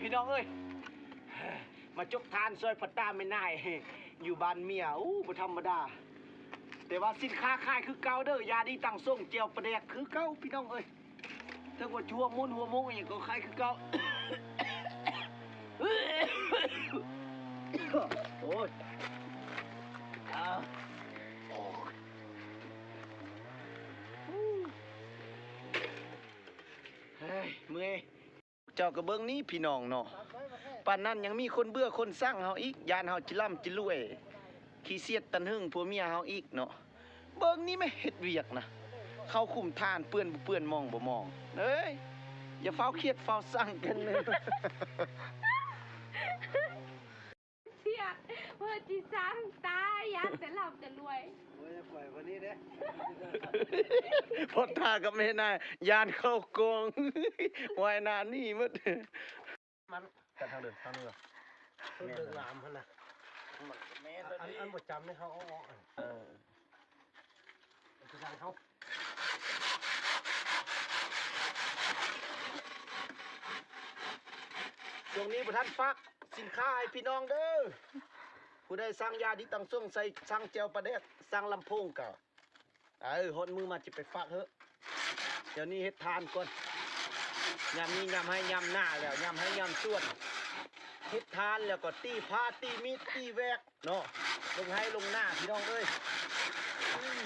ພີ່ນ້ອງເອີຍ ມາຈົກທານຊ່ອຍພໍ່ຕາແມ່ນາຍ ຢູ່ບ້ານເມຍ. ໂອ້ ບໍ່ທຳມະດາ ແຕ່ວ່າສິນຄ້າຂາຍຄືເກົ່າເດີ ຢາດີຕັງສົງ ແຈ່ວປາແດກຄືເກົ່າ ພີ່ນ້ອງເອີຍ. ເຖິງວ່າຫົວມົນຫົວມົງອີ່ຫຍັງກໍຂາຍຄືເກົ່າ. ໂອ້ຍ ອາ ໂອ້ຍ ເຮີ້ຍ ເມື່ອຍ. ເຈົ້າກໍເບິ່ງນີ້ພີ່ນ້ອງເນາະ, ປານນັ້ນຍັງມີຄົນເບື່ອຄົນຊັງເຮົາອີກ, ຢ້ານເຮົາຈະລ່ຳຈະລວຍ, ຂີ້ສຽດຕັນຫຶງຜົວເມຍເຮົາອີກເນາະ. ເບິ່ງນີ້ແມະ ເຮັດວຽກນະ, ເຂົ້າຄຸມທານເປື້ອນບໍ່ເປື້ອນ ມອງບໍ່ມອງ. ເອີຍ ຢ່າຟ້າວຄຽດຟ້າວຊັງກັນເດີ. ເສຍ ເພິ່ນຊິສ້າງຕາຍ ຢ້ານແຕ່ລຳແຕ່ລວຍ. ໂອ້ຍ ປ່ອຍຄົນນີ້ເດ້. ພໍ່ຕາກັບແມ່ນາຍ ຢ້ານເຂົ້າກອງ ວ່າຍໜ້າໜີໝົດ. ມັນ ກັນທາງເດີ ທາງເດີ ເພິ່ນເລີກງາມຫັ້ນນະ. ແມ່ນ ອັນ ອັນບໍ່ຈຳໃຫ້ເຮົາເອົາອອກ. ເອີ ຊ່ວງນີ້ບໍ່ທັນຝາກສິນຄ້າໃຫ້ພີ່ນ້ອງເດີ. ຜູ້ໃດສັ່ງຢາດີຕັງສົງ ໃສ່ ສັ່ງແຈ່ວປາແດກ ສັ່ງລຳໂພງກະ ເອີ ຮອດມື້ມາຈະໄປຝາກເຮີ. ດຽວນີ້ເຮັດທານກ່ອນ, ຍາມນີ້ຍາມໄຮ່ຍາມນາແລ້ວ ຍາມໄຮ່ຍາມສວນ, ເຮັດທານແລ້ວກໍຕີພ້າ ຕີມີດ ຕີແວກ ເນາະ ລົງໄຮ່ລົງນາ ພີ່ນ້ອງເອີຍ. ອືມ